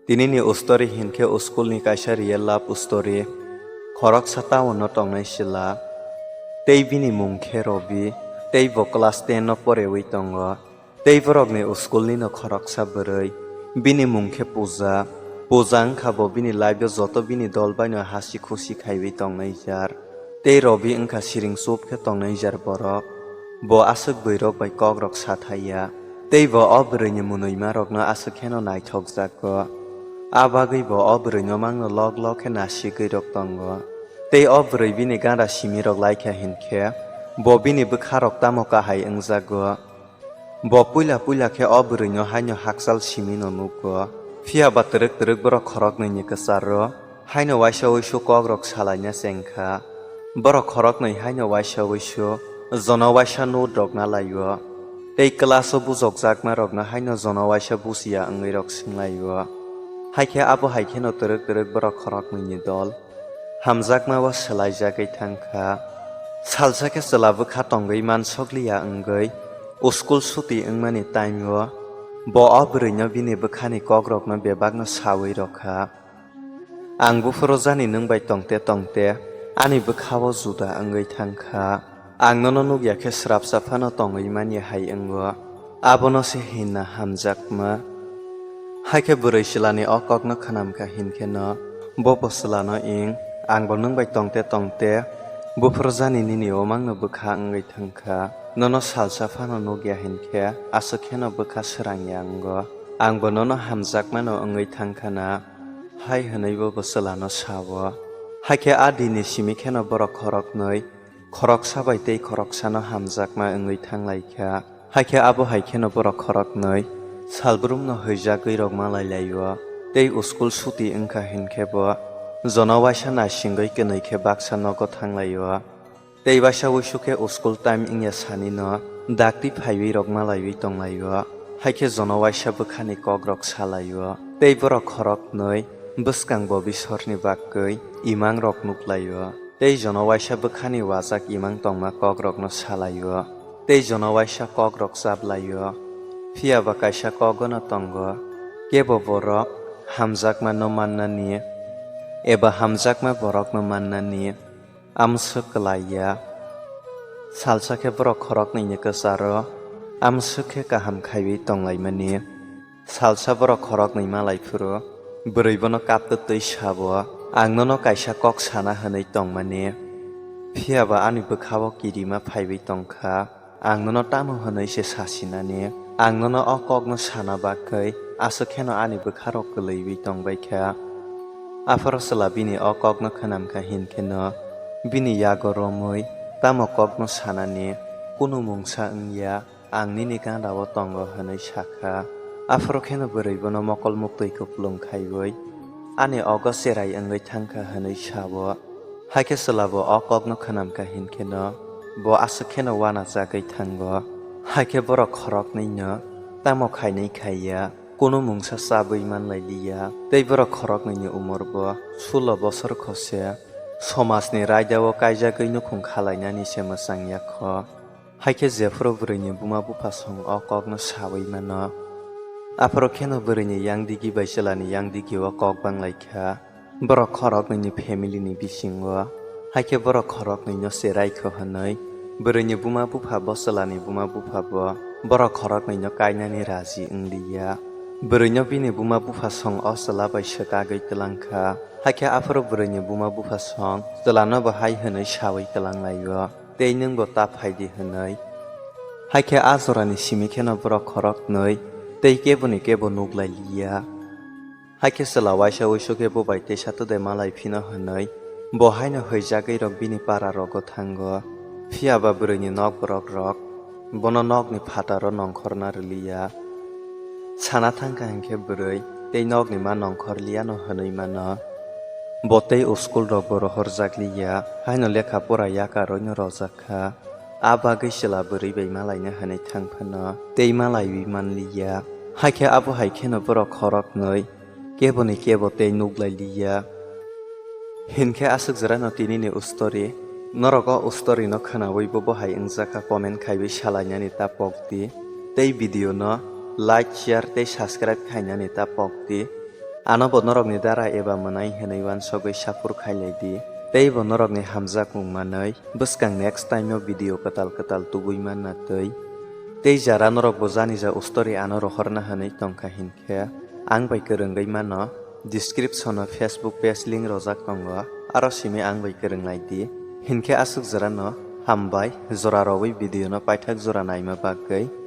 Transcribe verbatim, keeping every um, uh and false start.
Tinini story hinkhe school ni kaisa real love story. Khoroksa town no tongnai sila, tei bini mung khe Robi, tei bo class ten no porewi tongo. Tei borokni school ni no khoroksa bwrwi, bini mung khe Puja. Puja wngkha bo bini life o joto bini dol bai no hasi khusi khaiwi tongnai jar. Tei Robi wngkha siring chup khe tongnai jar borok. Bo aswk bwrwirok bai kokrok sa thaiya. Tei bo o bwrwini mwnwima rokno aswk kheno naithok jago. A bagwi bo o bwrwino mangno lok lok khe nasigwi rok tongo. Tei o bwrwi bini ganda simirok laikha hinkhe bo bini bwkharok tamo kahai wngjago. Bo puila puila khe o bwrwino haino hakchal simino nugo. Phiya ba twrwk twrwk borok khoroknwini kwcharo haino waisa uisu kokrok salaina chengkha. Borok khoroknwi haino waisa uisu jono waisa note rok nalaio. Tei class o bujokjakma rokno haino jono waisa bujiya wngwi rok swnglaio. Haikhe abo hai kheno twrwk twrwk borok khoroknwini dol hamjakma o swlaijagwi thangkha. Salsa khe chwla bwkha tongwi mansokliya wngwi school suti wngmani time o bo o bwrwino bini bwkhani kokrokno bebakno sawi rokha. Ang buphuru jani nwng bai tongte tongte ani bwkha o juda wngwi thangkha. Ang nono nukya khe srapsa phano tongwi manya hai wngo. Abono se hinna hamjakma. Haikhe bwrwi chwlani o kokno khwnamkha hinkheno bo bo chwlano ing, ang bo nwng bai tongte tongte buphuru jani nini omangno bwkha wngwi thangkha. Nono salsa phano nukya hinkhe aswk kheno bwkha swrangya wngo. Ang bo nono hamjakmano wngwi thangkha na, hai hwnwi bo bo chwlano sao. Haikhe a dini simi kheno borok khoroknwi khoroksa bai tei khoroksano hamjakma wngwi thanglaikha. Haikhe abo hai kheno borok khoroknwi salbrumno hwijagwi rok malailaio. Tei school suti wngkha hinkhe bo jono waisa naisingwi kwnwi khe baksa nogo thanglaio. Tei waisa uisu khe school time wngya sanino dakti phaiwi rok malaiwi tonglaio. Haikhe jono waisa bwkhani kokrok salaio. Tei borok khoroknwi bwskang bo bisorni bagwi imangrok nuklaio. Tei jono waisa bwkhani wajak imang tongma kokrokno salaio, tei jono waisa kokrok chaplaio. Phiya ba kaisa kogono tongo, kebo borok hamjakmano mannani eba hamjakma borokno mannani amswk klai ya. Salsa khe borok khoroknwini kwcharo amswk khe kaham khaiwi tonglaimani. Salsa borok khoroknwi malai phuru bwrwi bono kaptwtwi sabo, "Ang nono kaisa kok sana hwnwi tongmani, phiya ba ani bwkha-o kirima phaiwi tongkha. Ang nono tamo hwnwi se sasinani? Ang nono o kokno sana bagwi aswk kheno ani bwkha-rok kwlwiwi tongbaikha." Aphuru chwla bini o kokno khwnamkha hinkheno bini yago romwi tamo kokno sanani kunu mungsa wngya. "Ang nini ganda-o tongo," hwnwi sakha. Aphuru kheno bwrwi bono mokol muktwi kupulung khaiwi, "Ani ogo cherai wngwi thangkha," hwnwi sao. Haikhe chwla bo o kokno khwnamkha hinkheno bo aswk kheno uanajagwi thango. Haikhe borok khoroknwino tamo khainwi khaiya, kunu mungsa chabwi manlai liya. Tei borok khoroknwini umor bo sulo bosor khose. Somajni raida-o kaijagwi nukhung khalainani se mwchang ya kho. Haikhe jephuru bwrwini buma bupha song o kokno sawi mano, aphuru kheno bwrwini yang digi bai chwlani yang digi-o kok banglaikha. Borok khoroknwini family-ni bisingo, haikhe borok khoroknwino cherai kho hwnwi bwrwini buma bupha bo chwlani buma bupha bo borok khoroknwino kainani raji wngliya. Bwrwino bini buma bupha song o chwla bai swkagwi twlangkha. Haikhe aphuru bwrwini buma bupha song chwlano bo hai hwnwi sawi twlanglaio, "Tei nwng bo ta phai di," hwnwi. Haikhe a jorani simi kheno borok khoroknwi tei keboni kebo nuklai liya. Haikhe chwla waisa uisu khe bo bai teisa twdai malai phino hwnwi bo haino hwijagwi rok bini para rogo thango. Phiya ba bwrwini nok borok rok bono nokni phataro nongkhorna rwliya. Sana thangkha hinkhe bwrwi tei nokni ma nongkhor liyano hwnwi mano. Bo tei school rok bo rohorjak liya, haino lekha pora yakarwi no rojak kha. A bagwi chwla bwrwi bai malaina hwnwi thang phano tei malaiwi man liya. Haikhe abo hai kheno borok khoroknwi keboni kebo tei nuklai liya. Hinkhe aswk jora no tini ni story. Norok o story no khwnawi bo bo hai wngjakha comment khaiwi salainani ta pokdi. Tei video no like, share tei subscribe khainani ta pokdi. Ano bo norokni dara eba mwnai hwnwi uansugwi sapur khailai di. Tei bo norokni hamjakmung manwi bwskang next time o video kwtal kwtal tubui manna twi. Tei jara norok bo jani ja ustori ano rohorna hwnwi tongkha hinkhe ang bai kwrwngwi mano, description o Facebook page link rojak tongo, aro simi ang bai kwrwnglai di. Hinkhe aswk jora no hambai, jora rogwi video no paithak jora naima bagwi.